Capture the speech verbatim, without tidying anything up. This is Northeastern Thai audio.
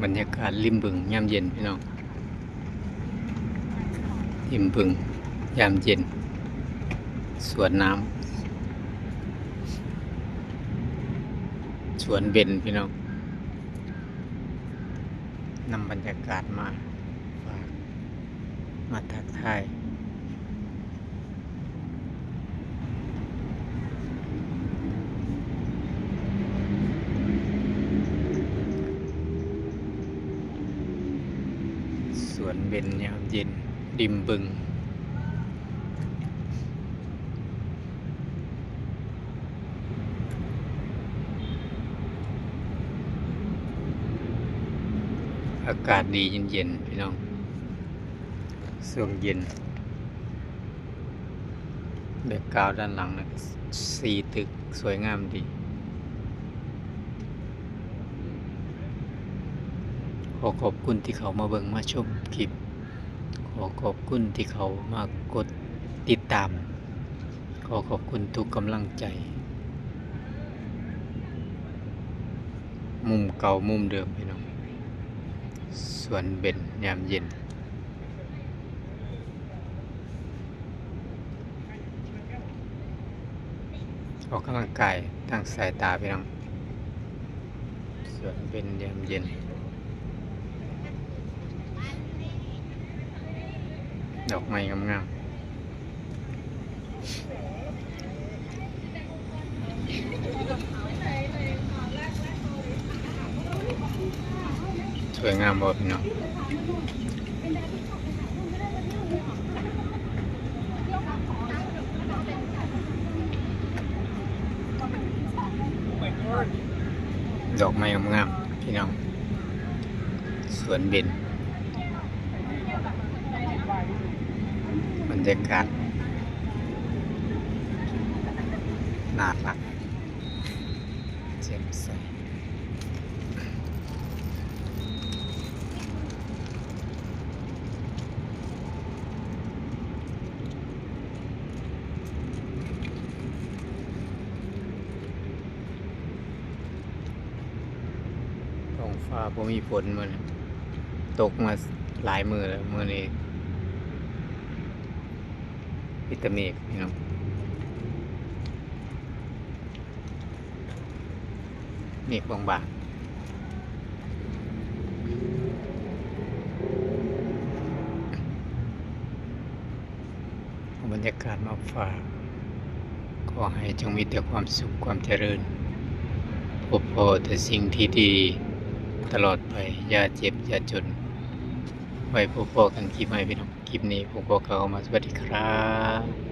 บรรยากาศริมบึงยามเย็นพี่น้อง ริมบึงยามเย็น สวนน้ำ สวนเบญพี่น้อง นำบรรยากาศมาฝาก มาทักทาย สวนเบญยามเย็น ริมบึง อากาศดีเย็นๆ พี่น้อง ช่วงเย็น แบ็กกราวด์ด้านหลังนะ สี่ตึก สวยงามดี ขอขอบคุณที่เขามาเบิ่งมาชมคลิป ขอขอบคุณที่เขามากดติดตาม ขอขอบคุณทุกกำลังใจ มุมเก่ามุมเดิมพี่น้อง สวนเบญยามเย็น ออกกำลังกายทางสายตาพี่น้อง สวนเบญยามเย็น ดอกไม้งามๆ สวยงามบ่พี่น้อง ดอกไม้งามๆ พี่น้อง สวนเบญ บรรยากาศน่ารัก แจ่มใส ท้องฟ้าบ่มีฝนมื้อนี้ ตกมาหลายมื้อแล้ว มื้อนี้มีแต่เมฆพี่น้อง เมฆบางๆ เอาบรรยากาศมาฝาก ขอให้จงมีแต่ความสุขความเจริญ พบพ้อแต่สิ่งที่ดีตลอดไป อย่าเจ็บอย่าจน ไว้พบพ้อกันคลิปใหม่พี่น้อง คลิปนี้ผมขอกล่าวคำว่าสวัสดีครับ